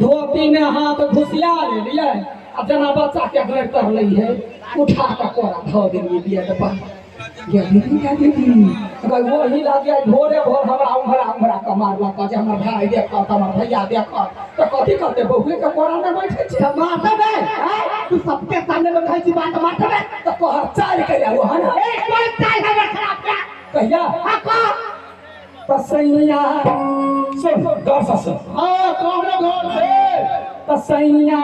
धोती में हाथ घुसिया लेलियै आ जेना बच्चा के गैर तरलै है उठा कऽ कोरा धऽ देलियै बिया के पास। गे दीदी, गे दीदी, गै वही लागे भोरे भोर हमरा उम्हरा उम्हरा कऽ मारलक जे हमर भाय देखत, हमर भैया देखत तऽ कथी कहतै? बहुए के कोरा मे बैठे छै। तऽ मारतै नै? आँय? तू सबके सामने में कहै छी बात, मारतै नै? तऽ तोहर चालि कहिया ओहन? ए, कोन चालि हमर खराब बा? कहिया? हाँ, कह। तसैया सुन, गौर से सुन। हाँ, कहने गौर से। तसैया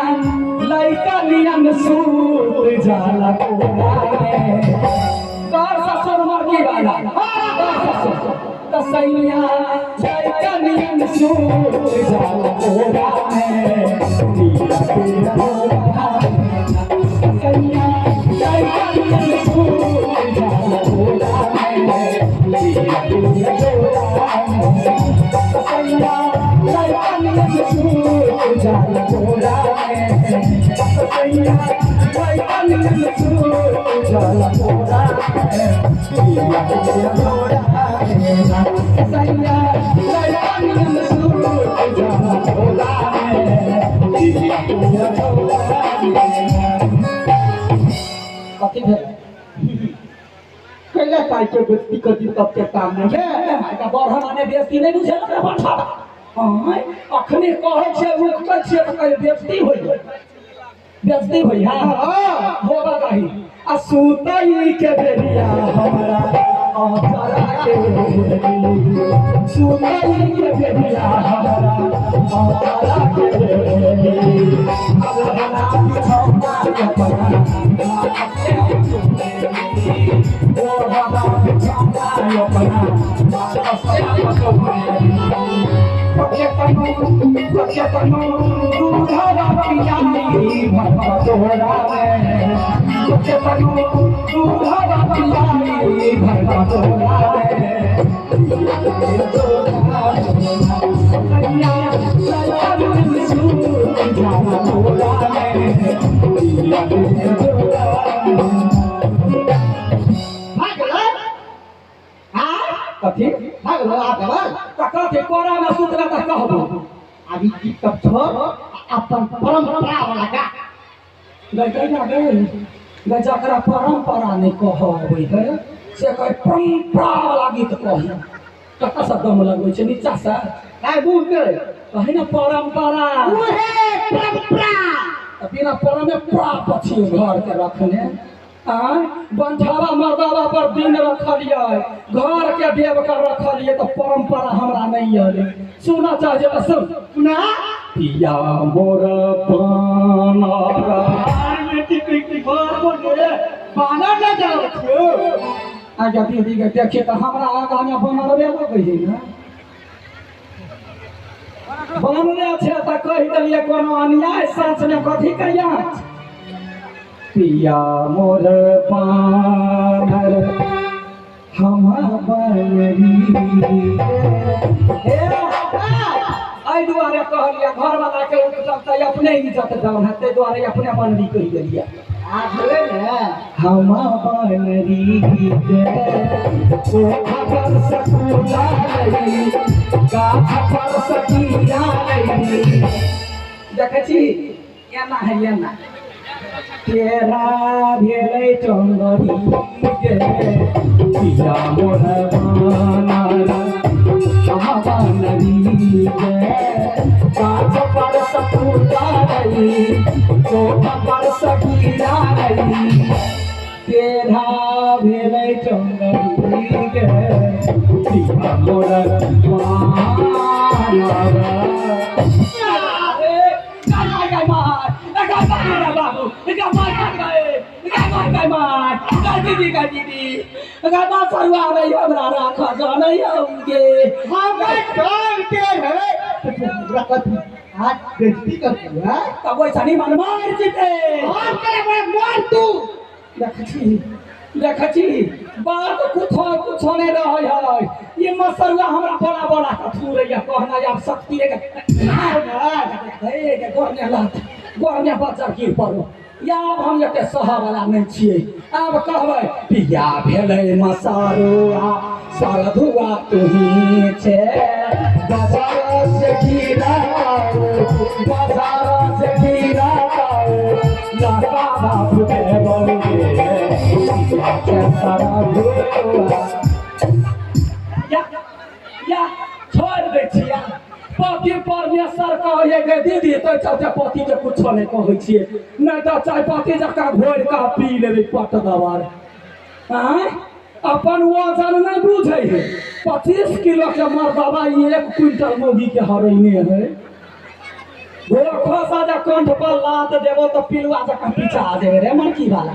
लइका नियन सूत जाला कोरा में। गौर से सुन मरकी वाला, गौर से सुन। तसैया लइका नियन सूत जाला कोरा में, पीला पीला कोरा में। तसैया लइका नियन सूत जाला कोरा में, पीला पीला कोरा में। तसैया लइका नियन सूत जाला कोरा में, तसैया लइका नियन सूत जाला कोरा में, पीला पीला कोरा में। तसैया लइका नियन सूत जाला कोरा में, पीला पीला कोरा में। कथी भेल? कैला पाइ के बेइज्जती कर दी सबके सामने में? हे, बढ़ माने बेइज्जती नहि बुझेल रे बठा। आँय, अखने कहै छियै, उठबै छियै तऽ कहै बेइज्जती होइए, बेइज्जती होइए। हाँ। होबा चाही। आ सुतई के बेरिया हमरा अचरा के भेली, सुतई के बेरिया हमरा अचरा के भेली। अब बना बिछौना अपना ओ बना बिछौना अपना दूधवा पियाई भर तोरा में, दूधवा पियाई भर तोरा में। भागल? हाँ? कथी? भागल आप भागल? तऽ कथी कोरा में सुतला तऽ कहबो। अभी गीत सब छोड़, अपन परंपरा वाला गा। गै गै गै गै, जकरा परंपरा नहि कहऽ अबै है से कहै परंपरा वाला गीत कही। कतऽसँ दम लगबै छै? नीचासँ? नहीं मुँह से। कही ने परंपरा। उहे परंपरा। तऽ बिना परमे प्रा पछियो घरके रखने आँय बंठावा मर्दावा पर दिन रखलियै, घर के देव के रखलियै, तऽ परंपरा हमरा नहि अलै। सुनऽ चाहै तऽ सुन। सुना। पिया मोर बानर। बानर न जाओ छियो। आज्ञा दीदी के देखिए तऽ हमरा आगाँ मे बनरबे लगै है ने, बनले छै तऽ कहि देलियै कोनो अन्याय साँच मे कथी कहिया। पिया मोर बानर हम बनरी। हे, एहि दुआरे कहलियै घरवाला के उठल तऽ अपने इज्जत डाउन हेतै, ताहि दुआरे अपने बनरी कहि देलियै। आ भेलै ने। हम बनरी के कोठा पर सकुला रही, गाछ पर सकीला रही। देखै छी एना है एना तेरा भेलै चंगरी के। पिया मोर बानर हम बनरी के, गाछ पर सकुला रही, कोठा पर सकीला रही। तेरा भेलै चंगरी के, पिया मोर बानर। हमर काम के है तो तू हमरा कथी आज बेइज्जती करती है? तब वैसा नहीं मन मार जीते। हम करे बड़े मार तू। देखै छी, देखै छी, बात कुछो कुछो नहि रहै है। ई मसरुआ हमरा बड़ा बड़ा कथू रहैया कहना आब शक्ति है। गोरने लात गोरने बच्चा गिर पड़ो। या आब हम एते सहऽ वाला नहि छियै। आब कहबै पिया भेलै मसारुआ सरधुआ तुही छे, बाजार से गिराओ, बाजार से गिराओ, लड़का बाप के बउए, पिया के सरधुआ। या या छोड़ि दै छियै। पति परमेश्वर कहैए गे दीदी, तऽ चलते पतिके कुछो नहि कहै छियै, नहि तऽ चाय पति जकाँ घोरि कऽ पी लेबै पट दबर। आँय, अपन वजन नहि बुझै है। 25 किलो के मर्दबा 1 क्विंटल मौगी के हरैने है। गोखो सा जे कंठ पर लात देबो तऽ पिलुआ जकाँ पिचा देबै रे मरकी वाला।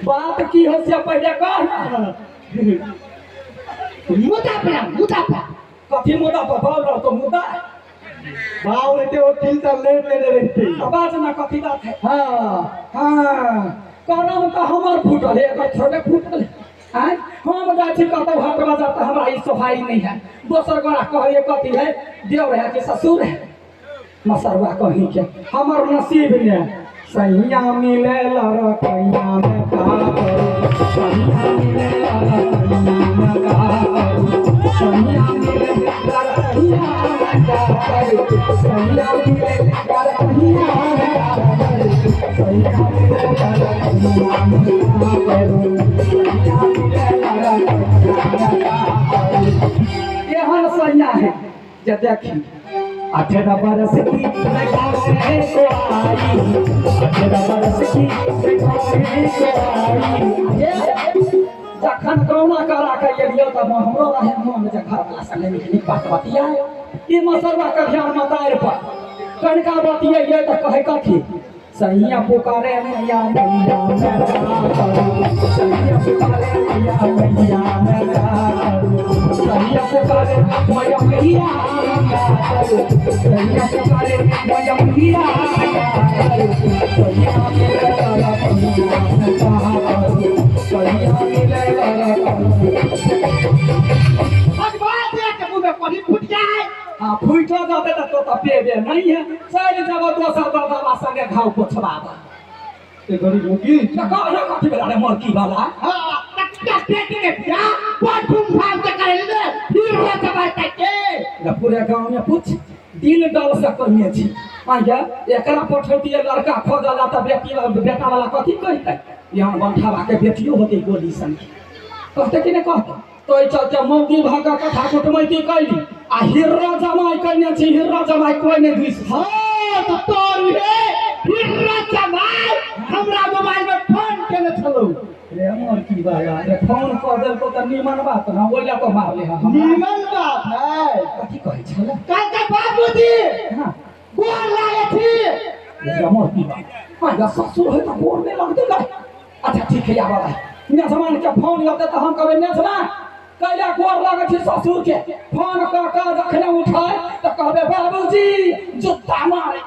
बात की हो से पहिले कह ना। मुद्दा पे, मुद्दा पे। कथी मुद्दा पर? बाउल रहतो मुद्दा। बाउल रहते वकील तऽ लेट लेने रहते। आवाज ना कथी बात है? हाँ। हाँ, करम तऽ हमर फूटल है, एकर थोड़े फूटल है। आँय, हम जाइ छी कतौ हाट बाजार तऽ हमरा ई सोहाई नहि है। दोसर गोरा कहैए कथी है, देवर है कि ससुर है, मसरुआ कहीं के हमर नसीब ने सैया मिले लड़कैया में का करू, सैया मिले लड़कैया में का करू, सैया मिले लड़कैया में का करू, सैया मिले लड़कैया में का करू, सैया मिले लड़कैया में का करू, सैया मिले लड़कैया में का करू। एहन सैया है जे देखी 18 बरस की लड़की को आई, 18 बरस की लड़की को आई। जखन कौना करा के एलियो तऽ हमरो रहे मन जे घरवला संगे नीक नीक बात बतियाए। ई मसरुआ के ध्यान मतारि पर कनिका बतियैयै तऽ कहै कथी, सैया पुकारे मैया मैया मैं का करूं, सैया पुकारे मैया मैया मैं का करूं, सैया पुकारे मैया मैया मैं का करूं, सैया पुकारे मैया मैया मैं का करूं, सैया मिले लाला मैया मैं का करूं, सैया मिले लाला मैया। भगवान देख के मुँह में पानी फूट जाए। हाँ, फूटो जाते तो तो पेबे नहीं है, चलि जब दोसर दरदबा संगे घाव पोछबाबा। ए गरीब होगी। तऽ कह ना कथी भेला रे मरकी वाला? हाँ, तक बेटी के बियाह बड़ धूमधाम से करे ले, फिर हो जमाई तक के। ना पूरे गांव में पूछ दिल डल से कहने छी। आइया एकरा पठैतियै लड़का खोजला तऽ बेटी बेटा वाला कथी कहतै, यहाँ बंठावा के बेटियो होतै गोली संगे, कहतै कि नहि कहतै? तो एहि चलते मौगी भऽ कऽ कथा कुटमैती कैली आ हिर्रा जमाइ कयने छी। हिर्रा जमाइ कोइ नहि दुसि। हाँ, तऽ तोर हे हिर्रा जमाइ हमरा मोबाइल में फोन केने छलौ। रे मरकी वाला रे, फोन कऽ देलकौ तऽ नीमन बात ना, ओहि लए कऽ मारले हँ हमरा। नीमन बात है। कथी कहै छलै? कहलकै बाबूजी हाँ। गोर लागै छी। रे मरकी वाला, आइया ससुर है तऽ गोर नहि लगतै गै। अच्छा ठीक है, आबऽ भाई। मेजबान के फोन लगतै तऽ हम कहबै मेजबान कैला गोर लगै छी ससुर के? फोन कऽ कऽ जखने उठाय तऽ कहबै बाबूजी जुत्ता मारे,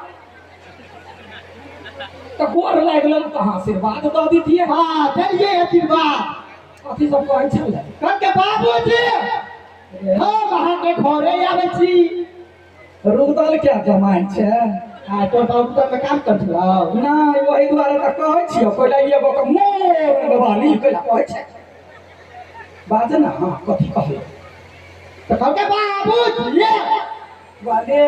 तऽ गोर लागि गेल तऽ आशीर्वाद दऽ दितियै। हाँ, देलियै आशीर्वाद। कथी सब कहै छलै? कहलकै बाबूजी हम अहाँके घरे आबै छी। रुदल के जमाइ छै। आ तोर बाबू तऽ काम कर छलौ? नहि, ओहि दुआरे तऽ कहै छियौ कैला एगो के मोर वाली कैला कहै छै। बाज ना। हाँ, कथी कहलौ? तऽ कहलकै बाबूजी वाले।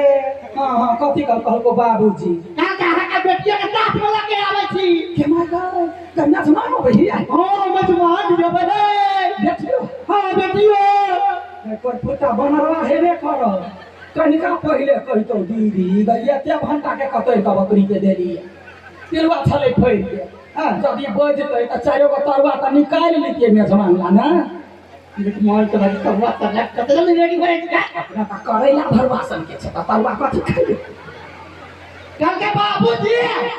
हाँ हाँ, कथी कहलको बाबूजी? कहलकै अहाँके बेटिया के साथ में लऽ के आबै छी। केना गै? कन्या जमाइ अबै हिया? हाँ, मेजबान जेबै रे। बेटियो? हाँ, बेटियो। कोइ फुटा बनरवा हेबे करल। कनिका पहिले कहितौ दीदी गै, एते भंटा के कतै कऽ बकरी के देलियै, तिलुआ छलै फड़ि गेल। हँ, यदि बजतै तऽ चारिो गो तरुआ तऽ निकालि लितियै मेजबान ला ने। मोहन के भाई तरुआ तरुआ कते जल्दी रेडी भए जाइ छै। अपना तऽ करैला भरुआ सनके छै, तऽ तरुआ कथी खैबै? कहलकै बाबूजी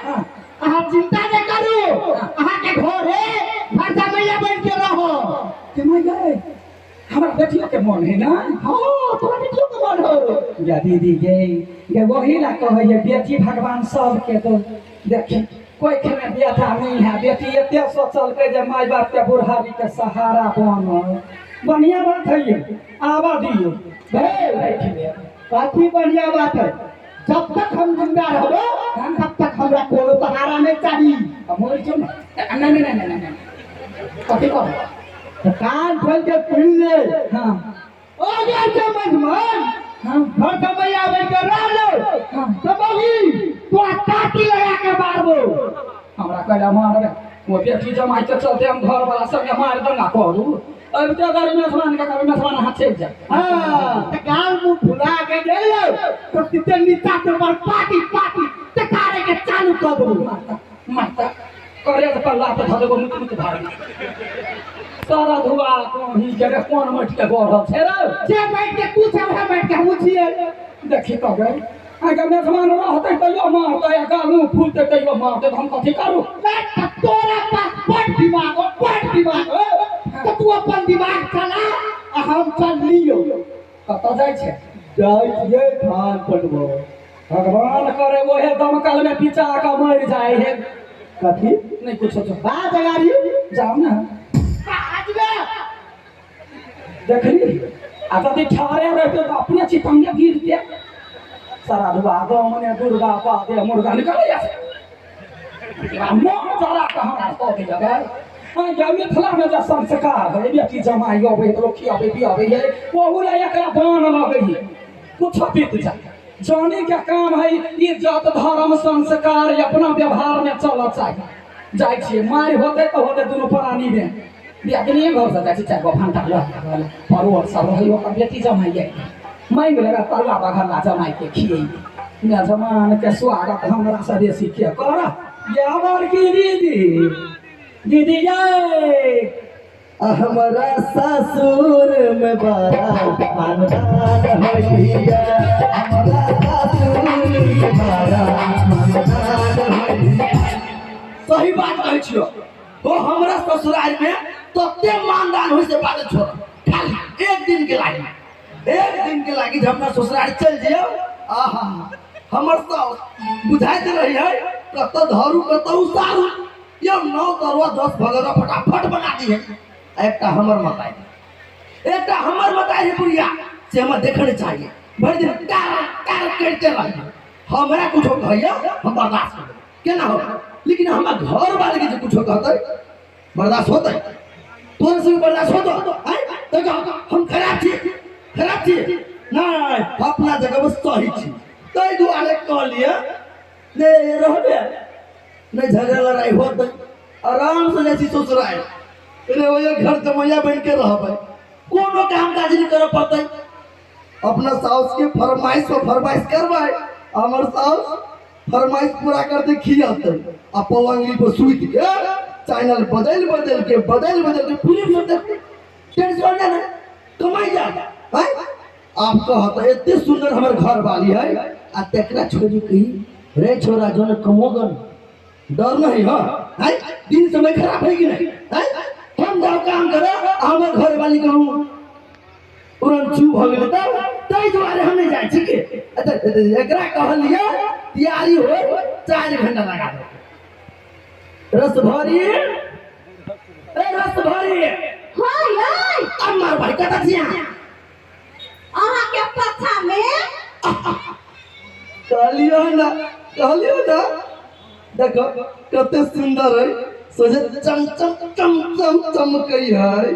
हँ। अहाँ चिंता नहि करू, अहाँके घरे भरसा मैया बनि के रहो। केना गै? हमरा बेटियो के मन है ना? हाँ, तोरा बेटियो के मन हो। या दीदी गे, गे वही ला कहै है बेटी भगवान सबके दो। देखी कोई खेने बेटा नहीं है, बेटी एते सोचलकै जे माय बाप के बुढ़ारी के सहारा बनल। बढ़िया बात है ये, आवा दियो। कथी बढ़िया बात है, जब तक हम जिंदा रहबो तब तक हम हमरा कोनो सहारा नहीं चाही। आ मरि जो ने। नहीं नहीं नहीं नहीं नहीं, कथी कह? तो कान खोल के सुन ले। हाँ। अगर से मजमान घर से मैया बन के रह लो। तो बगी तो टाटी लगा के मारबो। हमरा कहला मारबे, वो बेटी जमाई के चलते हम घर वाला संगे मार दंगा करू। अब तो अगर मेजबान के कभी मेजबान हाथ चलि जाए। हाँ, तो गाल मुंह फुला के गेलो तो सीधे नीचा से मार पाटी पाटी टकारे के चालू कर दो। मारता मारता करे तो पल्ला तो धऽ देबो, मुत मुत भारी सारा धुआ कहीं के कोन मटि के गढ़ल छै रे। जे बैठ के तू सब है बैठ के हम छिए। देखी तो गए आगे मेजबान रहतै तैयो मारतै, आ गाल मुंह फूलतै तैयो मारतै, तऽ हम कथी करू? नहीं, तो तोरा पास बड़ दिमाग हो, बड़ दिमाग हो, तो तू अपन दिमाग चला आ हम चल लियो। कतऽ जाइ छै? जाइ छियै धान पटबो। भगवान करे ओहे दमकल में पिचा कऽ मरि जाइ है। कथी? नहीं कुछो जो। बाज अगाड़ी। जाओ ना। बाज बे। देखली आ यदि ठाड़े रहते तो अपने चितंगे गिरते। सारा धुआ गाँव में दुर्गा पादे मुर्गा निकल जा। मोह जरा के हमरा कऽ दिया गए। हाँ, जब मिथिला में जे संस्कार है, बेटी जमाई अबै है, लोग खियाबै पियाबै है, ओहू ला एकरा दान लगै है। कुछ बीत जाए। जाने के काम है इज्जत धर्म संस्कार अपना व्यवहार में चलऽ चाही। जाइ छियै मारि होतै तऽ होतै दुनू प्राणी में। बियाह घर से जाइ छी, चारि गो भंटा लऽ के परोड़ सब रहै, ओकर बेटी जमाई जाइ मांगि लेबै तरुआ बघरला जमाई के खियेबै। मेजबान के स्वागत हमरा से बेसी के कर। या बड़की दीदी, दीदी ये हमरा ससुर में बड़ा मानदान होइया, हमरा ससुर में बड़ा मानदान होइया। सही बात कहै छियो, ओ हमरा ससुराल में तते मानदान होय से बात छोड़। खाली एक दिन के लागी, एक दिन के लागी जब हमरा ससुराल चल जियो, आहा हमर सास बुझाइत रही है कत धरू कत उसारू, ये 9 तरुआ 10 भगरा फटाफट बना दी है। एकटा हमर मताई, एकटा हमर मताई है बुढ़िया से हमरा देखने चाहिए, भरि दिन कार कार करते रहिए। हमरा कुछो कहैया हम बर्दाश्त करबै केना हो, लेकिन हमरा घर वाले के जे कुछो कहतै बर्दाश्त होतै? तोरे से भी बर्दाश्त होतो? आय देखो हम खराब छी, खराब छी नहीं, अपना जगह पर सही छी। ताहि दुआरे कहलिए ने रहबे नहीं, झगड़ा लड़ाई होतै, आराम से जाइ छी ससुराल रे, ओहि घर जमैया बनि के रहबै, कोनो काम काज नहीं करऽ पड़तै। अपना साउस के फरमाइश पर फरमाइश करबै, हमर साउस फरमाइश पूरा करते खियतै आ पलंगी पर सुति के चैनल बदलि बदलि के बदलि बदलि के फिल्म सब देखतै। टेंशन नहि ने, कमाइ जा। आँय आब कहत एते सुंदर हमर घर वाली है आ तेकरा छोड़ी कही रे छोरा जो ने कमोगन डर नहीं हो। आँय दिन समय खराब है कि नहीं? आँय हम जाओ काम करे हमर घर वाली कहूँ तुरंत चुप भऽ गेलै तब, ताहि दुआरे हम नहि जाइ छी के। एकरा कहलियै तैयारी हो 4 घंटा लगा दो। रस भरी ए रस भरी। हाँ यार। अब मार भाई कतऽ छियै? अहाँ के पाछा में। कहलियो ना, कहलियो ना, देखो कते सुंदर है, सोझे चम चम चम चम चमकै है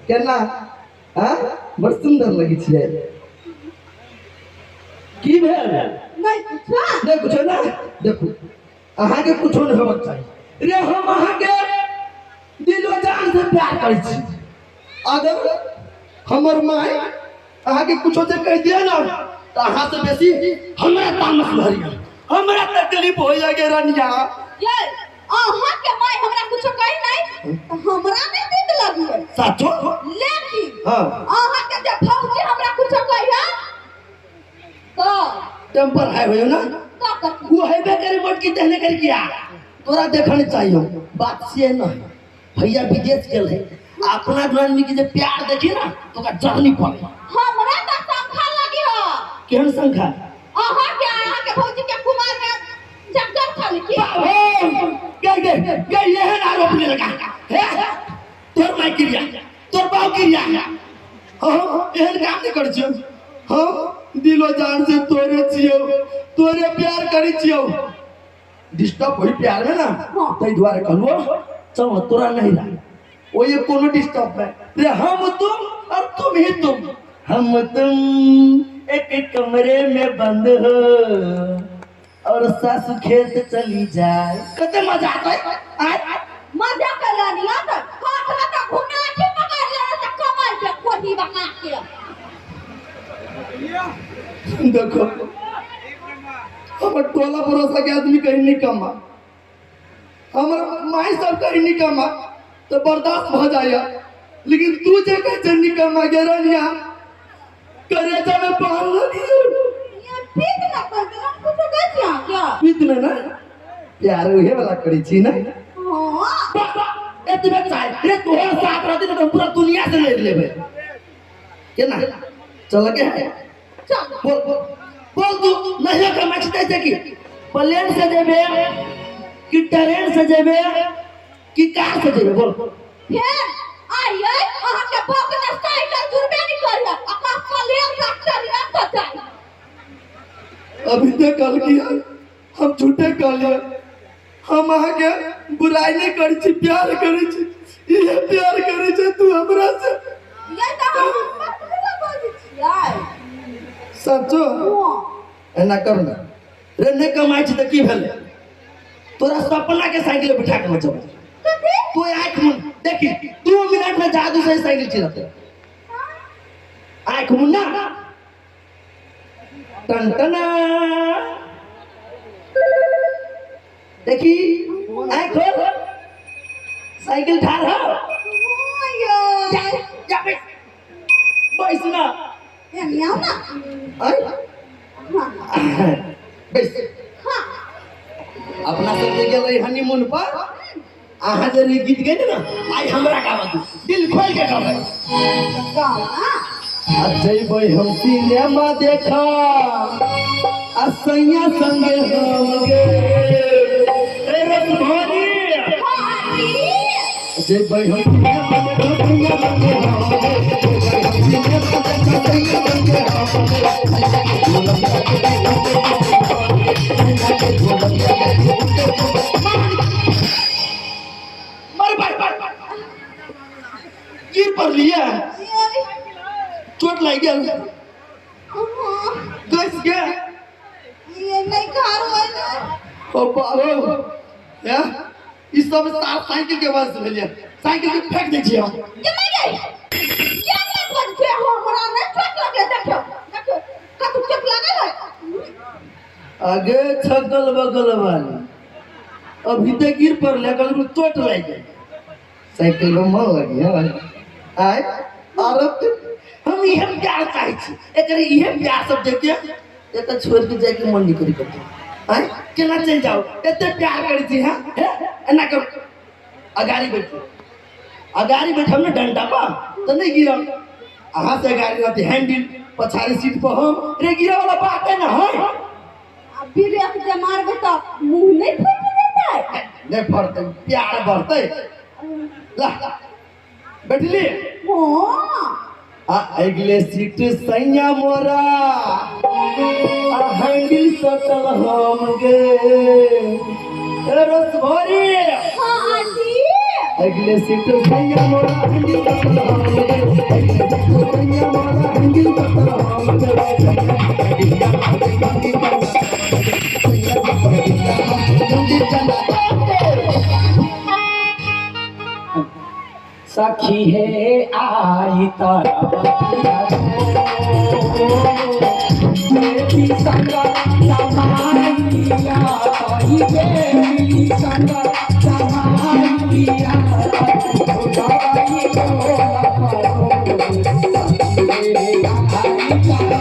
केना। हाँ बड़ सुंदर लगै छियै। की भेल? नहीं कुछो। नहीं कुछो ना। देखो अहाँके कुछो नहीं होबाक चाही रे, हम अहाँके दिलो जान से प्यार करै छी। अगर हमर माय अहाँके कुछो जे कहि दिया ना तऽ अहाँ से बेसी हमरा तामस भरिया, हमरा तकलीफ हो जाए गे रनिया। ये अहाँ के माय हमरा कुछो कहि नहीं तऽ हमरा नहीं नीक लगिए। साचो? लेकिन हाँ। अहाँ के जे भौजी हमरा कुछो कहिया तो टेम्पर हाई होयो ना, तो कथी? वो हेबे करे मोटकी तहने कर किया तोरा देखने चाहिए। बात से नहीं, भैया विदेश गेल है, अपना आदमी के जे प्यार देखी ना तो ओकरा जरनी पड़े। हमरा तो शंखा लगी हो। केहन शंखा? अहाँ के भौजी के कुमार के चक्कर छल की? गई गई गई एहन आरोप नहीं लगा हे, तोर माय क्रिया तोर बाप क्रिया, हम एहन काम नहीं करै छियौ। हम दिलो जान से तोरे छियौ, तोरे प्यार करै छियौ। डिस्टर्ब होई प्यार में ना। हाँ। ताहि दुआरे कहलहुँ चल ना, तोरा नहीं रहा ओ ये कोनो डिस्टर्ब नहीं रे, हम तुम और तुम ही तुम, हम तुम एक कमरे में बंद हो और सासू खेत चली जाए, कते मजा आता है। आय मजा कर लानी आता हाथ में का घुना के पकड़ लेना त कमर पे कोठी बना के। देखो हमर टोला पड़ोसा के आदमी कहीं नहीं कमा, हमर माई सब कहीं नहीं कमा तो बर्दाश्त भ जाए, लेकिन तू जे कहे छै निकम्मा गे रनिया करेजा में पाल लगी। ये पीत ना कर दे, हम कुछ कहै छी अहाँ के? पीत में ना प्यार उहे वाला करै छी ना। हाँ। एतबे चाहे रे, तोहर साथ रहती ना तो हम पूरा दुनिया से लड़ लेबै। केना चल के है? चल। बोल बोल तू नहीं कमाई छै तैसे की प्लेन से जेबे कि ट्रेन से जेबे कि कार से जेबे? बोल। फेर आइए अहाँ के बाप ने साइकिल जुड़बे नहीं करिए, अपना प्लेन से ट्रेन से जाए। अभी तक कल किया हम झूठे कहलिए, हम अहाँ के बुराई नहीं करै छी, प्यार करै छी, इहे प्यार करै छै तू हमरा से। ये तऽ हम ककरो बजै छियै। सचो? हाँ। एना कर ना रे, नहीं कमाइ छी तऽ की भेलै, तोरा सपना के साइकिल बैठा के नचबै। कथी? तू आँखि मुन देखी 2 मिनट में जादू से साइकिल चलते, आँखि मुन ना टन टना देखी आँखि खोल, साइकिल ठाढ़ हो। हाँ। जा बैस बैस ना। एने आउ ना। आय? हाँ। बैस। हाँ। अपना सब जे गेल रही हनीमून पर, अहाँ जे रही गीत गेने ना, आइ हमरा गाबऽ दू, दिल खोल के गाबै। गाउ ना। आ जइबै हम सिनेमा देखऽ आ सैया संगे हम गे। ए रसभरी। हाँ आंटी। जइबै हम सिनेमा देखऽ सैया संगे हम गे। जइबै हम सिनेमा देखऽ सैया संगे हम गे। मर भाई, गिर पड़ लिए, चोट लग गेल, गस के। ये नहीं घर होय ना। ओ बाबू, या ई सब सार साइकिल के वजह से भेलिए, साइकिल के फेंक दै छियै हम। ये मैं गई क्या नहीं बज छै, हमरा नहीं चोट लगे, देखियो देखियो कतु चोट लागल है। आगे छगल बगल वाली अभी तक गिर पड़ ले, कल में चोट लग गई, साइकिल में मन लगी है आय। अरब हम इहे प्यार चाहै छी, एकर इहे प्यार सब देख के एतऽ छोड़ के जाइके मन नहीं करी कतौ। आय केना चलि जाउ, एते प्यार करै छी। हाँ हे एना करू, अगाड़ी बैठू, अगाड़ी बैठब ने डंडा पर तऽ नहीं गिरब, अहाँ से अगाड़ी रहतै हैंडल, पछाड़ी सीट पर हम रे, गिरऽ वाला बात है ना है। आ ब्रेक जे मारबै तऽ मुँह नहीं फूटि जेतै? नहीं फड़तै, प्यार बढ़तै। ला बैठली। हाँ। आ अगले सीट सैया मोरा आ हैंडल सटल हम गे। ए रसभरी। हाँ आंटी। अगले सीट सैया मोरा हैंडल सटल हम गे। अगले सीट सैया मोरा हैंडल सटल हम गे। सखी हे आई तारा बेटी संग समाइया ताई, बेटी संग समाइया भुलाई बोला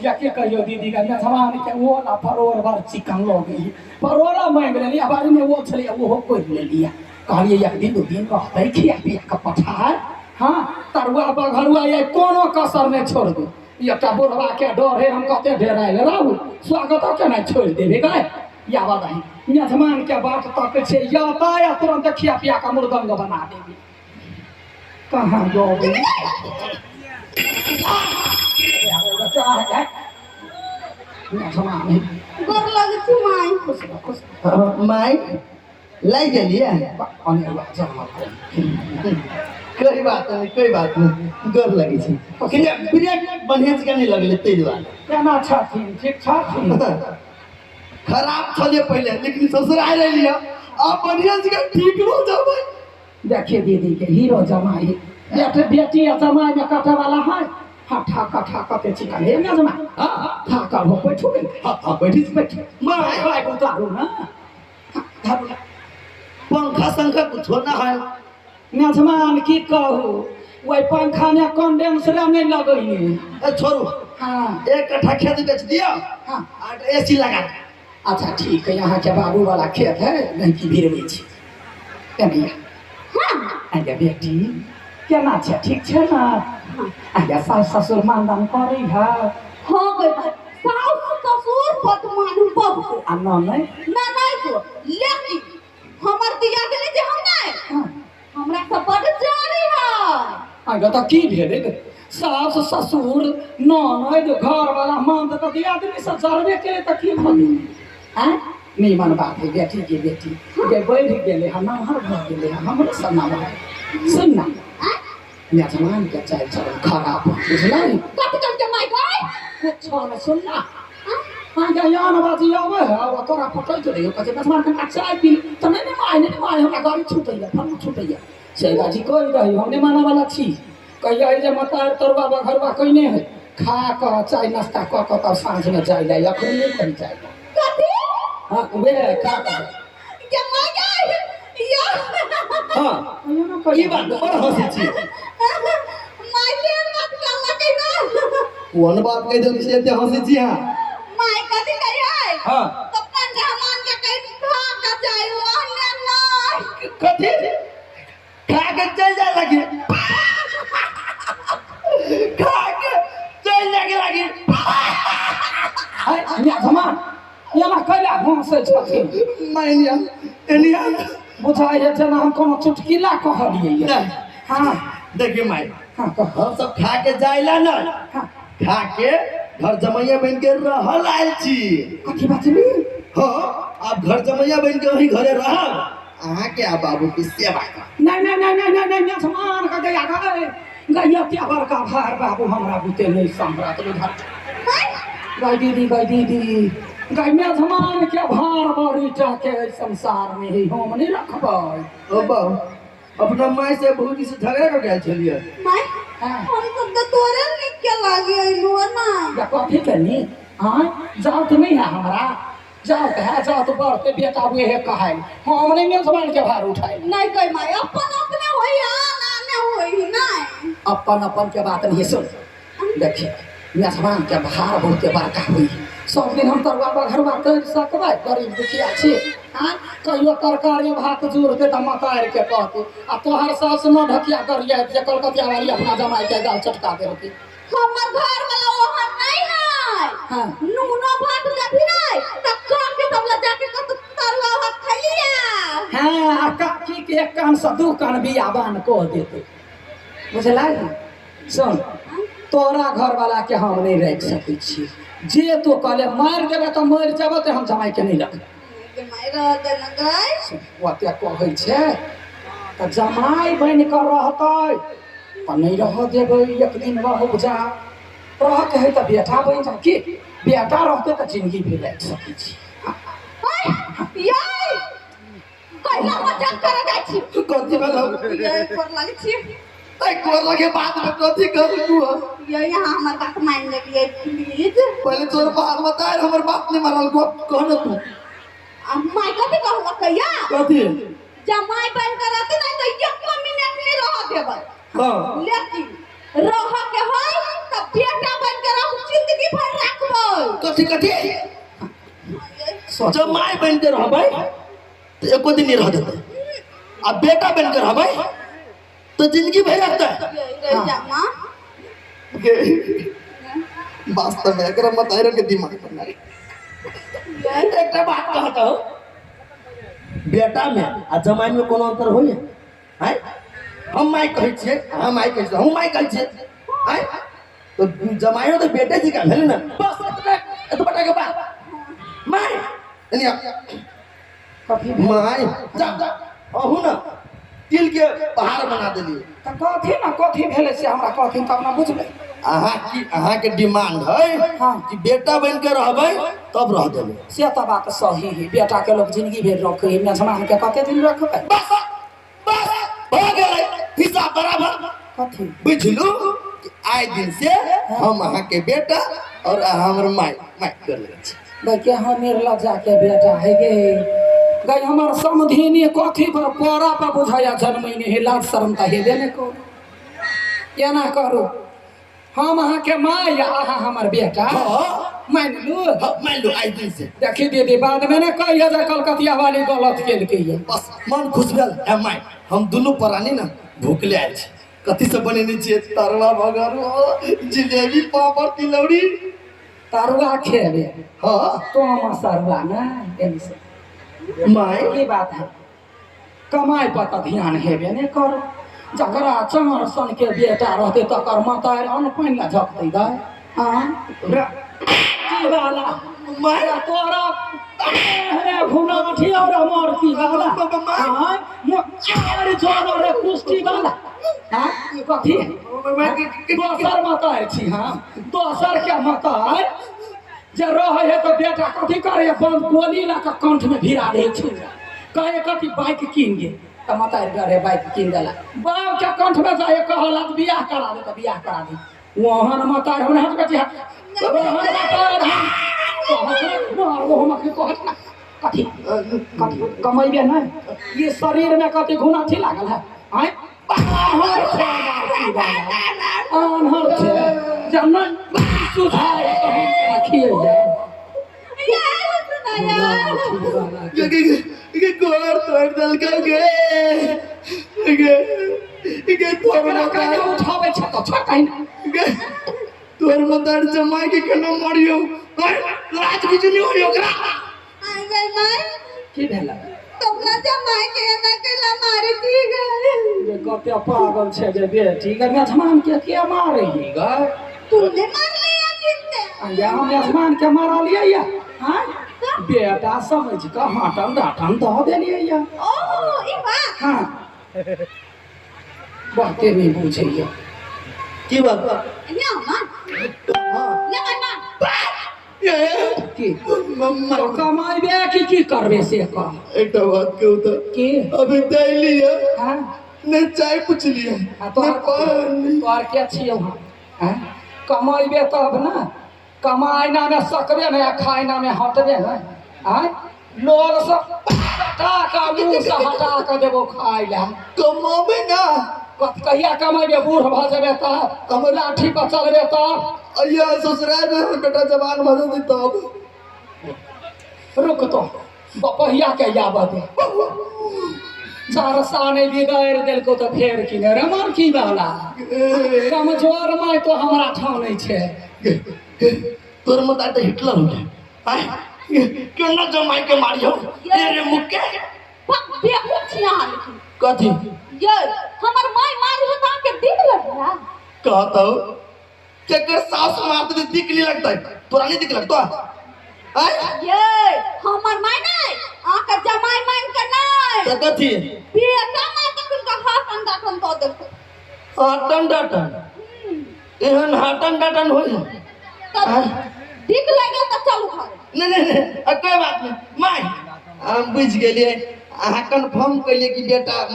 या के कहियो दीदी का मेजबान के वो ला परोर बार चिकन लग गई, परोरा मांगि लेलियै, बाड़ी में वो छलै ओहो कोरि लेलियै। कहलियै एक दिन दू दिन रहतै, खिया पिया कऽ पठार। हाँ तरुआ बघरुआ ये कोनो कसर नहि छोड़बै। एकटा बुढ़वा के डर है, हम कते ढेरायल राहु स्वागत केना छोड़ि देबै गाय। याबा दही मेजबान के बाट तकै छै, या या तुरंत खिया पिया कऽ मुर्दंग बना देबै। कहाँ जबे? मेजबान गोर लगै छी माय। खुश रह, खुश रह। माय लागि गेलियै। अनेरुआ जमल। कोई बात नहीं, कोई बात नहीं, गोर लगे छी। कनि ब्रेक बढ़िया जकाँ नहि लगलै ताहि दुआरे। केना छथिन? ठीक छथिन? खराब छलियै पहिले, लेकिन ससुराल एलियै आब बढ़िया जकाँ ठीक भऽ जेबै। देखिए दीदी के हीरो जमाई, बेटे बेटी आ जमाई में काटे वाला है। हाँ, ठाका ठाका के चिकन हे ना जमाई। हाँ। ठाका हो, बैठो गेल। हाँ हाँ, बैठी छी। बैठो। माय। भाई उतारू ना। हाँ, धरू ना। पंखा संखा कुछो ना है। मेजमान की कहू, वही पंखा में कंडेंसर नहीं लगैने। ए छोड़ू। हाँ। एक कट्ठा खेत बेच दिया। हाँ। आ एसी लगा दे। अच्छा ठीक है, यहाँ के बाबू वाला खेत है नहीं की भीड़ छी एनिया। हाँ। आगे बेटी केना छै? ठीक छै ना? आगे सास ससुर मानदान करै है? हाँ गई भाई, सास ससुर बदमानु बहुत। आ ननैद? ना नहीं तो, लेकिन हमर दिया गेलै जे हम नहीं। हाँ। हमरा सब बड जारी है। आगे तऽ की भेलै? सास ससुर ननैद घर वाला मान तऽ दियादनी सब जरबे केलै तऽ की भऽ गेलै? आँय, नीमन बात है बेटी के। बेटी जे बढ़ि गेलै हँ, नमहर भऽ गेलै हँ, हमरो सब नमहर। सुन ना, यजमान के चालि चलन खराब, बुझलै? कथी कहै माय गई? कुछो नहि। सुन ना, अहाँके यान बाजी आबै है, ओ तोरा पटैत रहियो, कहै छै यजमान कनिका चाय पी तऽ नहि नहि माय, नहि नहि माय, हमरा गाड़ी छूटैया, फल्लाँ छूटैया। से गाजी कहि रही, हम नहि मानऽ वाला छी। कहिया जे मतार तरुआ बघरुआ कइने है, खा कऽ चाय नाश्ता कऽ कऽ तब साँझमे जाय लए, अखन नहि कही जाय लए। कथी? हाँ, उहे खा कऽ। के माय गई या? हाँ। कहियो ना कहियो। ई बात बड़ हँसी छी। माय केहन बात कहलकै ना? कोन बात कहि देलकै से एते हँसी छी अहाँ? माय कथी कहै है? हाँ। तो अपन मेहमान के कहि खा के जाय ओहने नहीं। कथी खा के चल जाए लगी? खा के चल जाए लगी? है यजमान एना कैला हँसै छथिन? मानिया एनिया। बुझाइ है जेना हम कोनो चुटकिला कहलियै। नहीं। हाँ। देखिए माई। हाँ, कह। हम सब खा के जाइला ना। हाँ। खा के घर जमैया बन के रहल आयल छी। कथी बचली? हाँ, आप घर जमैया बन के वही घरे रहब, अहाँ के आ बाबू के सेवा कर। नहीं नहीं नहीं नहीं नहीं नहीं, यजमान का गया गए गैया क्या बड़का भार बाबू, हमरा बुते नहीं सम्राट उधर। गाय दीदी, गाय दीदी, गाय मेजमान के भार बड़ी टाके संसार में ही हम नहीं रखबै। ओ बाबू, अपना माय से भौजी से झगड़ा कर गेल छलियै? माय। हाँ। हम सब तो तोरे निक के लागे अइलु ना। या कथी के नी? हाँ, जात नहीं है हमरा, जात है, जात बढ़ते बेटा उहे कहै, हम नहीं मेजबान के भार उठाए। नहीं कह माय, अपन अपने होई आ ना ने होई नहीं। अपन अपन के बात नहीं। सुन, देखिए मेजबान के भार बहुते बड़का हुई। सब दिन हम तरुआ बघरुआ कर सकबै? गरीब दुखिया छी। हाँ, कहियो तरकारी भात जुड़ते तऽ मतार के कहते आ तोहर सास न ढकिया करिया जे कलकतिया वाली अपना जमाई के गाल चटका देलकै। हमर घर वाला ओहन नहीं है। हाँ। नूनो भात देबी नहीं त काकी सब ल जाके कत तरुआ भात खैलिया। हाँ, आ काकी के एक कान से दू कान बियाबान कह देते, बुझलै? सुन, तोरा घर वाला के हम नहीं राखि सकै छी। जे तो कहले मारि देबै तऽ मरि जेबै, तऽ हम जमाई के नहीं रखबै। के माय रह देना गई। ओते कहै छै तऽ जमाई बनि कऽ रहतै तऽ नहि रहऽ देबै। एक दिन रहू जा, रहके है तऽ बेटा बनि जा की बेटा रहतै तऽ जिंदगी भी राखि सकै छी। याई पहिला मजाक करे जाइ छी। कथी भेल? ये पर लागै छी। ऐ कोर लगे बाद में कथी कहलू? ये यहाँ हमर बात मान लेलियै प्लीज। पहले तोर बात बताए, हमर बात नहीं मानल को, कह न तू। आ माय कथी कहलक या? कथी? जमाई बन के रहते नहीं तो एक मिनट नहीं रह देबै। हाँ। लेकिन रह के है त बेटा बन के रहू, जिंदगी भर रखबै। कथी कथी? जमाई बन के रहबै तो एको दिन नहीं रह देते, आ बेटा बन के रहबै तो जिंदगी भर रखता है। ये रह जा माँ। वास्तव में एकरा मत आयरन के दिमाग पर नहीं। एकटा बात कहता हूँ, बेटा में आ जमाई में कोनो अंतर होइए? हैं, हम माय कहै छियै, अहाँ माय कहै छियै, हम माय कहै छियै, हैं, तो जमाइयो तो बेटे जी का भेल ने, बस एतबे। एतबा के बात माय एने आ। कथी भेल? माय जा जा अहू ना तिल के पहाड़ बना देलिए। तऽ कथी ने कथी भेलै से हमरा कहथिन तब ने बुझबै। अहाँ की अहाँ के डिमांड है हाँ। कि बेटा बन के रहबै तब रह देबै। से तऽ बात सही है, बेटा के लोग जिंदगी भरि रखै है, मेजबान के कते दिन रखबै? बस बस भऽ गेलै हिसाब बराबर। कथी बुझलू कि आइ दिन से हम अहाँ के बेटा और अहाँ हमर माय माय कर लेने छी। गई के हम निर्लज्जा के बेटा है गे, गई हमर समधिनी कथी पर पोरा पर बुझाया जन्मैने है, लाज शरम तऽ हेबे नहि करू। एना करू, हम अहाँ के माय आ अहाँ हमर बेटा। हाँ। मानि लू? हाँ, मान लो आइ दिन से। देखी दीदी, बाद में ने कहिए जे कलकतिया वाली गलत केलकै ये। बस मन खुश भेल। ए माय, हम दुनू प्राणी ने भूखले आयल छी। कथी सब बनेने छियै? तरुआ भगर, जिलेबी, पापड़, तिलौरी। तरुआ खेबे? हाँ। तो हम सरुआ ने एनी से। माय की बात है, कमाइ पर तऽ ध्यान हेबे नहि करू। जकरा चमर सन के बेटा रहतै तकर माता अन्न पानि लए झकतै गै। आँ की वाला माय तोरा एहने घुनाठी और अमर की वाला आँ मोर जोर रे कुश्ती वाला। आँ कथी दोसर माता छी? हाँ, दोसर के माता जे रहे है तो बेटा कथी करे, बम गोली ला के कंठ में भिरा दे छुरा, कहे कथी बाइक कीन गे, तऽ माता डरे बाइक कीन देला। बाप के कंठ में जाए कहला तऽ बियाह करा दे, तऽ बियाह करा दे। ओहन माता हमरा हाथ बेटी हाथ ओहन माता हम कहत ना, मार वो हम अखनी कहत ना। कथी कथी कमैबे नहीं? ये शरीर में कथी घुनाठी लागल है? आँय आन्हर छै, आन्हर छै जब नहीं सुधार रखिए यार सुना यार। गे गे गे गोर तोड़ देलकै गे गे गे तोर ओकरा माता कहिना उठाबै छै तऽ छोड़ कहिना। गे तोर माता जमाई के केना मारियो, राज बिजली होई ओकरा। आय गई माय। की भेलै? तोरा जमाई के एना कैला मारे छी गए? ये कते पागल छै गे बेटी गे, मेजमान के के मारै ही गे? तूने मारले या किसने? आ हम मेजमान के मारलियै या? आँय बेटा समझ कऽ हाटन डाटन दऽ देलियै या। ओ ई बात। हाँ, बहुते नहि बुझैया। की बात? या मां। हाँ। ले मां मां। ए की मम्मा तो कमाइबे कि की करबे से कह। एकटा बात कहू तऽ? की? अभी दैली है हाँ। ने चाय पूछलिए आ ने तोहर पानी। तोहर के छियौ हम? आँय कमाइबे तब ने, कमाइना में सकबे ने आ खाइना में हटबे ने। आँय लोल से हटा कऽ मुँह से हटा कऽ देबो खाइ लए। कमाबे ना। कत कहिया कमेबे? बूढ़ भऽ जेबे तब हमर लाठी पर चलबे तब। अइया ससुराल में हमर बेटा जवान भऽ जेतै तब। रुक तो बपहिया के आबऽ दे, चार नहि बिगाड़ि देलकौ तऽ फेर की ने रे मरकी वाला। कमजोर माय तो हमरा ठानै छै। तोर मत तऽ हिटलर हो गया। आय केना जमाई के मारियो ए रे मुक्के। बक बेवकूफ छी अहाँ लेकिन। कथी? ये हमर माय मारी हो तऽ अहाँके दिक लगला? कहता हूँ केकर सास मारते तो दिक नहीं लगता है, तोरा नहीं दिक लगता? आय ये हमर माय नहीं, अहाँके जमाई मान के नहीं। तो कथी? बेटा माय तऽ तुमका हाथ अंडा ठन दऽ देलकै। Hutton Dutton? एहन हाटन डाटन होई? तऽ दिक लगे तऽ चलू घर। नहीं नहीं नहीं, आ, कोई बात नहीं माय, हम बुझि गेलियै। अहाँ कन्फर्म कैलियै कि बेटा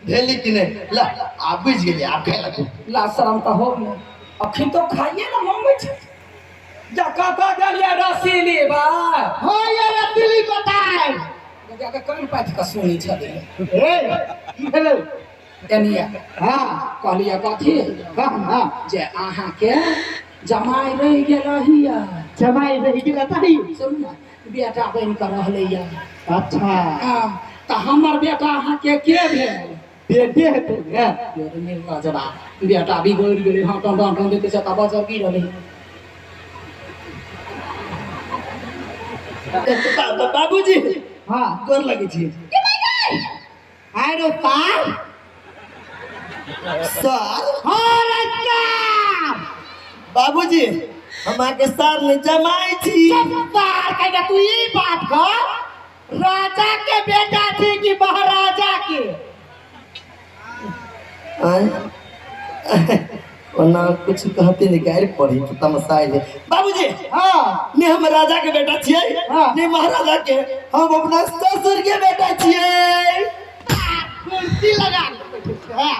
भेली कि नहीं, ला आ बुझि गेलियै, आब खाय लगू। लाज शरम तऽ हो गेलै, अखन तो खाइए ने मांगै छै। जा कतऽ गेलियै रसीली भाय? हाँ ये रसीली बताए। जाके कान पाथि कऽ सुनै छलियै। ए की भेलै? एनिया हाँ। कहलियै कथी? हाँ हाँ। जे अहाँके जमाइ रहि गेल हिया। जमाई रहि गेल ताही। सुनू ने, बेटा बनि कऽ रहलैया। अच्छा। हाँ, तऽ हमर बेटा अहाँके के भेल? बेटे हेतै ने। निर्लजबा बेटा बिगड़ि गेलै, हटन डटन देते छै तऽ बजर की रहलै। बाबूजी। हाँ। गोर लगै छी। आरो सार। सर। हाँ रे सार। बाबूजी हम अहाँके सार नहि जमाइ छी। सार कहिया तू ई बात कर, राजा के बेटा छी कि महाराजा के? आँय? ओना कुछ कहते नहीं, गारि पढ़ी तो तमसाइल है। बाबूजी हाँ ने हम राजा के बेटा छियै हाँ। ने महाराजा के, हम अपना ससुर के बेटा छियै। कुर्सी लगा के बैठे छै। हाँ।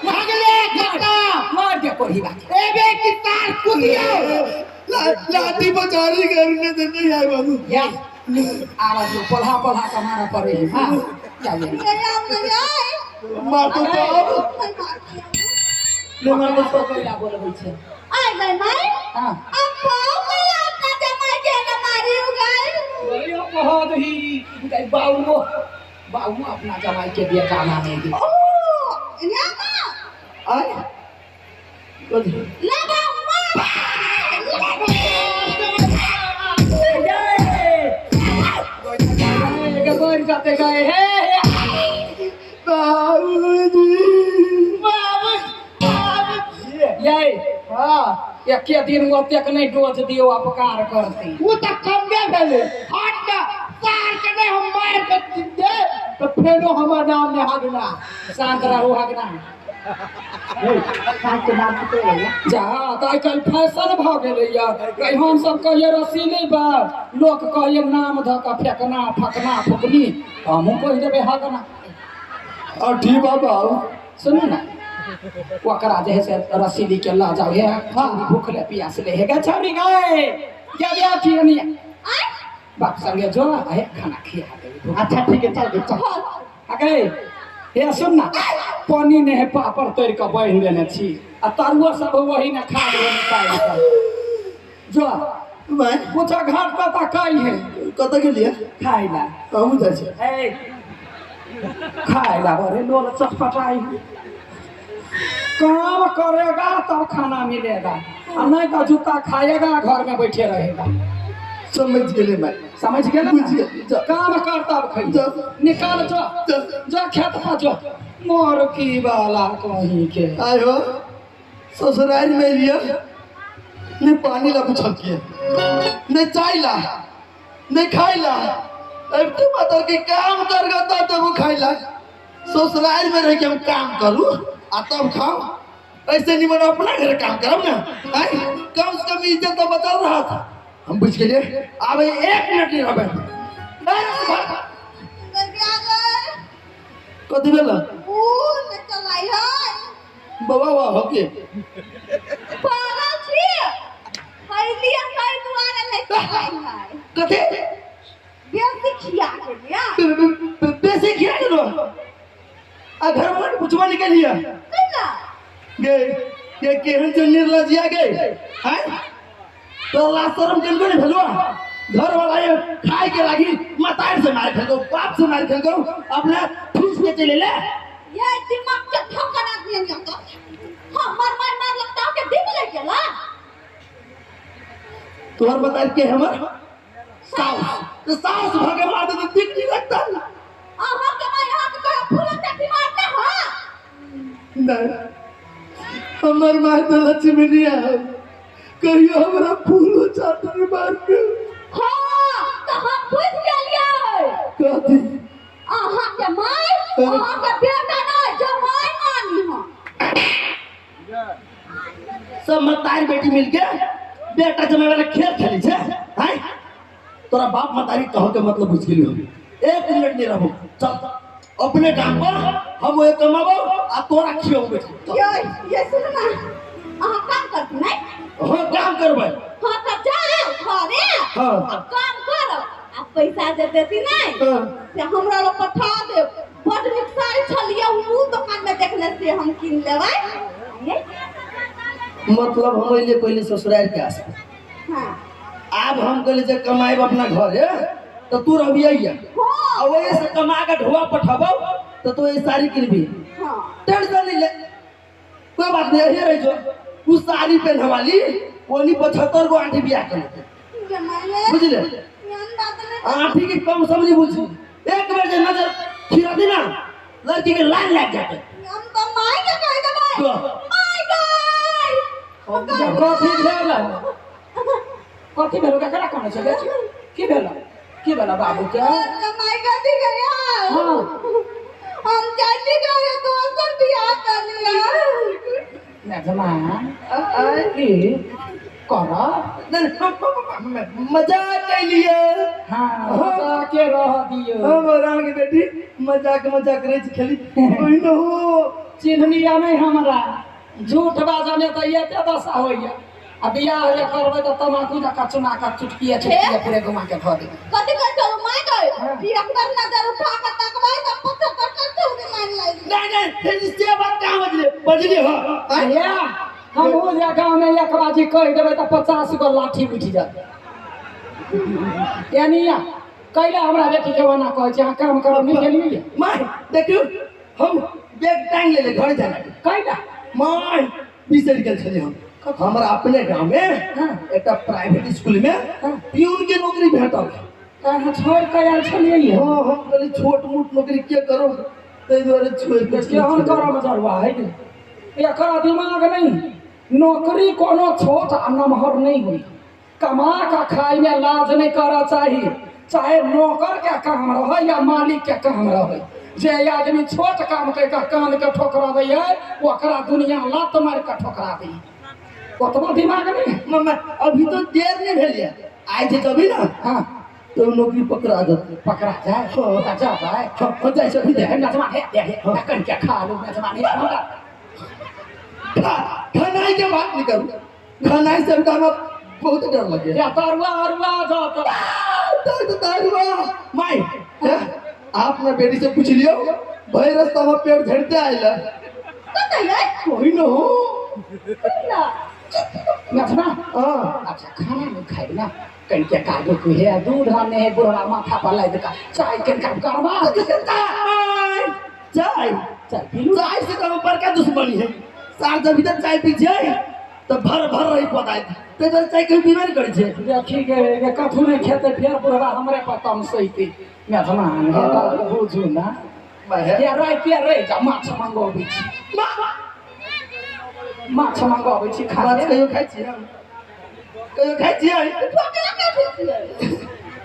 भागले कक्का मार के कोढ़ी बात एबे कि तार कुदियो लाठी पचारी करने से नहीं आए बाबू। या आवाज पढ़ा पढ़ा के मारा पड़े है। हाँ या या ये आम नहीं आए। मार तो तब नहीं मारती हम। ने मार तो तो कोइला बोलबै छै। आय गए माई। हाँ अब पाओ गया अपना जमाई के न मारी उगाई। बोलियो कह दही गई बाबू बाबू अपना जमाई के बेटा ना नहीं दे। ओ या ना आए कथी? ले बाबू मार। गए जाते गए हे बाबूजी बाबू बाबू ये हाँ एके दिन ओतेक नहीं डोज दियो अपकार करती। वो तो कम्बे भेले हट ना सार के नहीं हम मार के दे तो फेरो हमर नाम ने हगना। शांत रहू हगना। सार के नाम तो है जा तऽ आइ काल्हि फैशन भऽ गेलैया। कहीं हम सब कहिए रसीली बात, लोक कहिए नाम धऽ कऽ फेकना फकना फुकनी, हमहूँ कहि देबै हगना। और ठीक बाबा सुनू ना ओकरा जे है से रसीली के लऽ जाउ हे। हाँ भूखले पियासले हे गे छौरी गए या या ठीक नहीं बाप संगे जो हे खाना खिया देबै। अच्छा ठीक है चल चल। अगे हे सुन ना पानी ने है पापड़ तोड़ के बान्हि देने छी आ तरुआ सब वही ने खा लेबै निकालि कऽ। जो भाई पूछा घाट पर ताकाई है कतऽ गेलियै? खाइ ला। हमहूँ जाइ छी। ए खाइ ला अरे लोल चटपटाई है। काम करेगा तब खाना मिलेगा आ नहीं तो जूता खाएगा घर में बैठे रहेगा। समझ गेलियै भाई। समझ गेल ना? बुझि गेलियै। जा। काम कर तब खइ। जा। निकाल जो जा। जो खेत पर जो मोर की वाला कहीं के। आय हो ससुराल में लिया ने पानी ला पूछल किए ने चाय ला ने खाई ला, अब तो माता के काम कर गो तब तब खाई ला। ससुराल में रह के हम काम करू आ तब खाओ, ऐसे नहीं मना अपना घर काम करब ना। आय कम से कम इज्जत तो बचल रहा था। हम बुझ गेलिए आब एक मिनट नहीं रहबै। कथी भेल? ऊ न चलाई है। बाबा वाह होके पागल छी खैलिए सही दुआरे नहीं चलाई है। कथी बेसी खिया के लिया। बेसी खिया गेलो आ घर वाला के पूछबा निकलिए कैला गे के केहन से निर्लजिया गे हैं तो ला शर्म केनको नहीं भेलुआ। घर वाला ये खाए के लागी मतार से मार खेलको बाप से मार खेलको अपना फीस के चले ले। ये दिमाग के ठोकर आदमी नहीं आता। हां मार मार मार लगता के दिल लग गेला। तोहर बता के हमर साउस तो साउस भागे मार दे तो दिख नहीं लगता। अहाँ के माय अहाँ के कहे फूल चाटी मारते। हां नहीं हमर माय तो लक्ष्मी नहीं है कहियो हमरा फूलो चाटी मार के। हां तो हम बुझ गेलियै। कथी? अहाँ के my अहाँ के बेटा नहीं जमाई मानी हम। सब मतारी बेटी मिलके बेटा जमाई वाला खेल खेली छे हैं। तोरा बाप मतारी कहो के मतलब बुझ गेलियो। एक मिनट नहीं रहबो, चल अपने काम पर हम ओए कमाबो आ तोरा खियाबो बेटी। ये ये सुन ना अहाँ काम करती नहीं? हाँ काम करबै। हाँ तब जाओ घरे। हाँ। आ काम करो आ पैसा जे देती नहीं हाँ। से हमरा लोग पठा देब। बड नीक साड़ी छलिए उ दुकान में देखले से हम किन लेबै। मतलब हम अइले पहले ससुराल के आस। हाँ आब हम कहले जे कमाएब अपना घरे तो तू रहबियै। हाँ आ ओहे से कमा के ढोआ पठाबो तो तू ये साड़ी किनबी। हाँ टेंशन नहीं ले कोई बात नहीं, यही रह जो उ साड़ी पहनवाली ओनी 75 गो आंटी बियाह कर लेते। बुझले? आंटी के कम समझ बुझी एक बेर जे नजर खिरा दी ना लड़की के लाइन लाग जाते। हम तो my के कह देबै। My गई। कथी भेल? कथी भेल? केकरा कहने छै? की भेल? की भेल बाबू के? My गति गया। हाँ। हम चाची करे दोसर बियाह कर लिया। नजमा की कर? नहीं, मजाक कैलिए। हाँ, मजाक के रह दियो। हम राम के बेटी मजाक मजाक करे छी खाली। ओहि न हो चिन्हनिया नहीं हमरा। झूठ बाजने तऽ एते दशा होइया आ बियाह जे करबै तऽ तमाकू जकाँ चुना कऽ चुटकिए चुटकिए पूरे घुमा के धऽ देबै। कथी कह चलू my गई? एक बार नजर उठा के तकबै त 75 कर चल लाइन लागि। नहीं नहीं, फिर से बात कहाँ बजले बजले हो। या हमहूँ जे गाँवमे एक बाजी कहि देबै तऽ 50 गो लाठी उठि जायत। यानी या कैला हमरा बेटी के ओना कहै छै? अहाँ काम करब नहि गेलियै? माय देखियौ, हम बैग टांग लेले घर जाना। कैला? माय बिसरि गेल छलियै हम। हमरा अपने गाँव में हाँ। एकटा प्राइवेट स्कूल में हाँ। प्यून के नौकरी भेटल। तऽ अहाँ छोड़ि कऽ आयल छलियै? हाँ, हम कहली छोट मोट नौकरी के करू, ताहि दुआरे छोड़ि कऽ। केहन करम जरुआ है ने, एकरा दिमाग नहीं। नौकरी कोनो छोट आ नमहर नहीं हुई। कमा का खाई में लाज नहीं करऽ चाही, चाहे नौकर के काम रहे या मालिक के काम रहे। जे आदमी छोट काम करि कऽ कान के ठोकराबै है, ओकरा दुनिया लात मारि कऽ ठोकरा दै। ओतबो दिमाग नहीं है। मम्मा अभी तो देर नहीं भेल है, आइ जे तभी ना। हाँ। तो नौकरी पकड़ा जाते। पकड़ा जाए? हाँ। तऽ जाबै? हाँ, जाइ छै अभी। हे नजमा, हे हे हे, कन के खा लू नजमा, हे हमरा। खानाई के बात नहीं करू, खानाई से हमरा बहुत डर लगे। या तरुआ अरुआ जात। तो तरुआ माई, आप ना बेटी से पूछ लियो, भाई रास्ता में पेड़ झड़ते आइला। कतै है? कोई न हो। ना। नजमा। हाँ। अच्छा, खाना नहीं खाई ना? कन के कागो को हे दूध आने है, बुढ़वा माथा पर लाद का चाय कन का करवा। चाय चाय चाय पीलू? चाय से तो बड़का दुश्मनी है सार। जब इधर चाय पी छै तो भर भर रही पता ते तो चाय कहीं पीबे नहीं करै छै। देखी के रे, कथू नहीं खेते, फेर बुढ़वा हमरे पर तमसैते। मेजमान हे तऽ बुझू ना। मैं या राति रहि जा, माछ मंगोबै छी। माछ मंगोबै छी, खा माछ ले। कहियो खाइ छियै? हम कहियो खाइ छियै? ठोकला के छियै?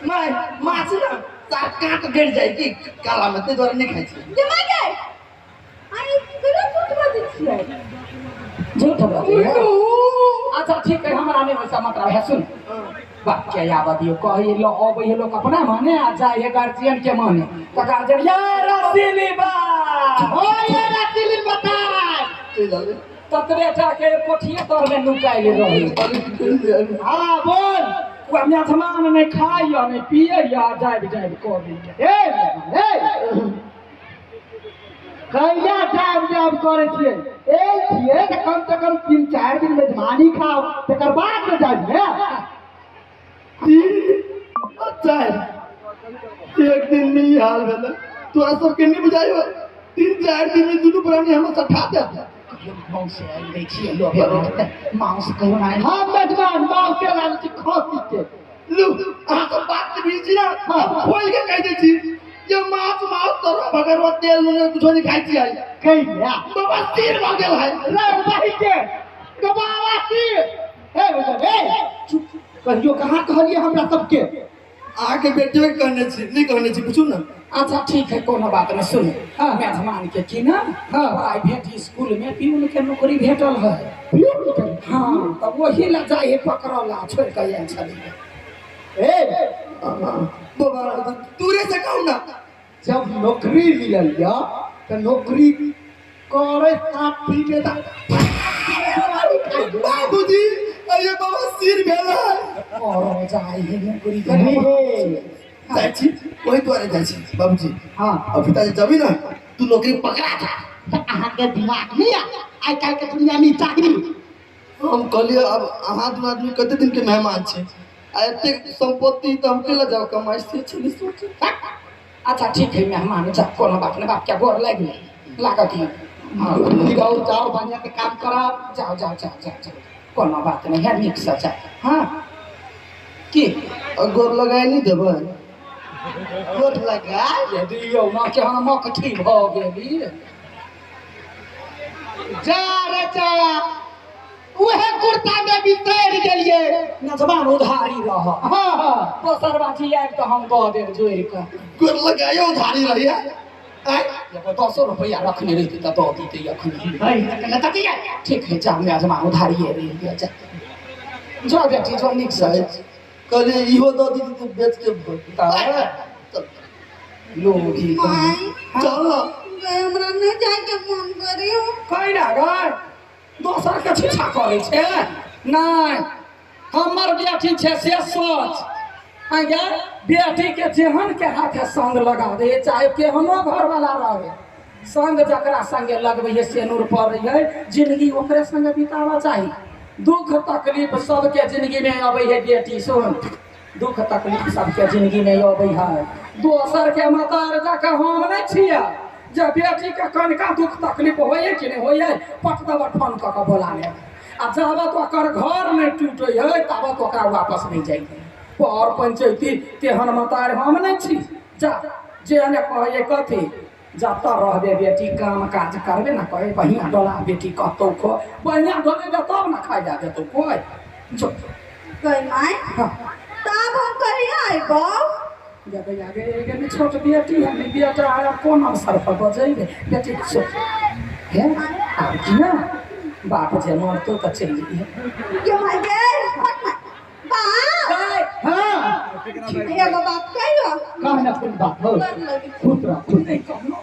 माय, माछ ना सार कांट गड़ जाय की काला में, ताहि दुआरे नहि खाइ छियै। जे my गई, आई केना झूठ बाजै छियै? झूठ बजै? अच्छा ठीक है, हमरा नहीं वैसा मतलब है। सुन, बाप के आबऽ दियौ। कही लो अबै है लोग अपना माने आ जाइ है गार्जियन के माने, तऽ गार्जियन या रसीली बा। ओ ये रसीली बता। चलि आबै। ततबे टा के कोठिए तर में नुकायल रही। हाँ बोल। ओ मेजमान नहीं खाइया नहीं पियैया, जाबि जाबि कऽ ए ए, कैला जाब जाब करे छियै? एल छियै तऽ कम से कम 3-4 दिन मेजबानी खाओ, तकर बाद में जाबि ने। 3 आ 4 एक दिन में ई हाल भेलै। तोरा सबके नहि बुझाइ हो, 3-4 दिन में दुनू प्राणी हमरा सठा देत। माउस आयल दै छियै लोभे बैठते माउस कहियो ना आयल। हम मेजबान माउस के लाल छी खसी के। लू, अहाँ सब बात नहि बुझै छी ना, हम खोलि के कहि दै छी जे माछ माउस तरुआ भगरुआ तेल नून कुछो नहि खाइ छियै। कैला? बाबा सिर भऽ गेल है। रे बही के गबावा सिर हे बुझल। ए चुप, कहियो कहाँ कहलिए हमरा सबके? अहाँके बेटियो के कहने छी, नहि कहने छी? पूछू ने। अच्छा ठीक है, कोनो बात नहीं। सुन, हाँ। मेजमान के की ना हाँ। प्राइवेट स्कूल में प्यून के नौकरी भेटल है। प्यून के? हाँ, तऽ वही ला जाइ है पकड़ला, छोड़ के आयल छलियै। ए बाबा, दूरे से कहू ना। जब नौकरी मिलल या तो नौकरी करे साथी में त बाबूजी, अरे बाबा सिर भेल है। और जाइ है नौकरी नहीं करे। हे। जाइ छी, ओहि दुआरे जाइ छी बाबूजी। हाँ। अभी तक जबी ना तू नौकरी पकड़ा जा। तऽ अहाँके दिमाग नहीं आइ काल्हि के दुनिया में चाही। हम कहलियै अब अहाँ दुनू आदमी कते दिन के मेहमान छी आ एतेक संपत्ति तऽ हम केला जाउ कमाइ से छली सोच। अच्छा ठीक है मेहमान, जा, कोनो बात नहीं। बाप के गोर लागि गेल लागत ही। हाँ। जाओ जाओ, बढ़िया से काम करब। जाओ जाओ जाओ जाओ जाओ, कोनो बात नहीं है, नीक से जाओ। हाँ की आ गोर लगाए नहीं देबै? गोर लगा ये दियौ ना केहन मकठी भऽ गेली जा रे जा उहे कुर्ता में बिसरि गेलियै नजमान उधारी रह हाँ हाँ दोसर बाटी आबि तऽ हम दऽ देब जोड़ि कऽ गोर लगायो उधारी रहिए आय एगो दसो रुपैआ रखने रहिती तऽ दऽ दितै अखन ठीक है जा मेजबान उधारिए रही जा जो बेटी जो नीक से कहलिए इहो दऽ दीदी तऽ बेच के तऽ लोभी माय चल ना गए हमरा नहीं जाए के मन करियो कैला गए दोसर के छीछा करै छै नहि हमर बेटी छै से सोच आगे बेटी के जेहन के हाथे संग लगा दे चाहे केहनो घरवाला रहे संग जकरा संगे लगबै है सेनूर पड़ै है जिंदगी ओकरे संगे बितावा चाही दुख तकलीफ सबके जिंदगी में अबै है बेटी सुन दुख तकलीफ सबके जिंदगी में अबै है दोसर के मतार जाके हम नहि छियै जे बेटीके कनिका दुख तकलीफ होइए कि नहि होइए पट दबा फोन कऽ कऽ बोला लेब आ जाबत ओकर घर नहि टूटै है ताबत ओकरा वापस नहि जाइ पर पंचैती तेहन मतार हम नहि छी जा जे ने कहैए कथी जतऽ रहबे बेटी काम काज करबे ने करे बढ़िआँ डोला बेटी कहतौ खो बढ़िआँ डोलेबे तब ने खाइ लए देतौ कोइ जो गई माय हाँ तब हम कहिया अयबौ जब आगे एगे छोट बेटी है नहीं बेटा आया कोन अवसर पर बजेबे बेटी सोच हे आब की ना बाप जे मरतो तऽ चलि जइहे ये माय गे हट माय बाप हाँ एगो बात कहियो कह ना कोन बात हो कर लगी खुश रह खुश नहि कहलहुँ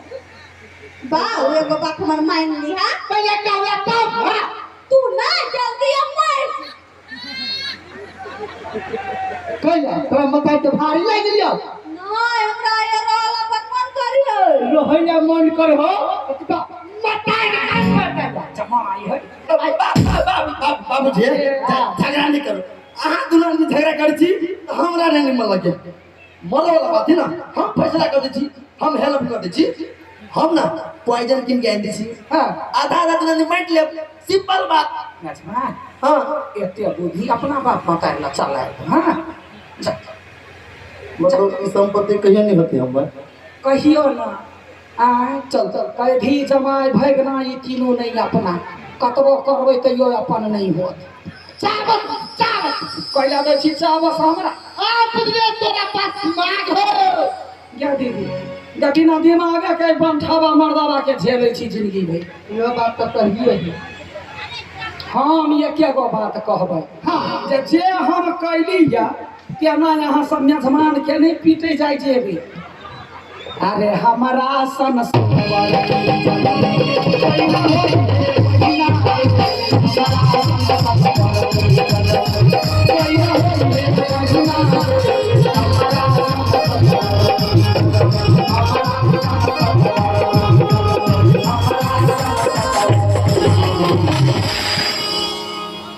बा एगो बात हमर मान लिहा पहले कहला तब हाँ तू ना जल्दी अब मर कैला तोरा मताई तो भारी लागि गेलियो नहीं हमरा ये रहला पर मन करियो रहै ला मन कर हो तो मताई के काम करता जमाई है बाबूजी झगड़ा नहीं करो अहाँ दुनू आदमी झगड़ा करै छी तऽ हमरा नहि निमन लगे मरे वाला बात है ना हम फैसला कर दै छी हम हेल्प कर दै छी हम ना पॉइजन कीन के आनि दै छी हाँ आधा आधा दुनू आदमी बाँटि लेब सिंपल बात नजमा हाँ एते बुद्धि अपना बाप मताई ला चलाय हाँ जा मतलब ई संपत्ति कहियो नहीं होती हमर कहियो ना आय चल चल कैधी जमाय भगना ई तीनू नहीं अपना कतबो करबै तैयो अपन नहीं होत चावल चावल कैला दै छी चावस हमरा आ बुझले तोरा पास दिमाग हो या दीदी बिना दिमागे के बंठावा मर्दावा के झेलै छी जिंदगी भरि यो बात तो सही है हम एके गो बात कहबै हाँ जे जे हम कैली या केना यहाँ सब मेजमान के नहीं पीटे जाइ जेबी अरे हमारा सन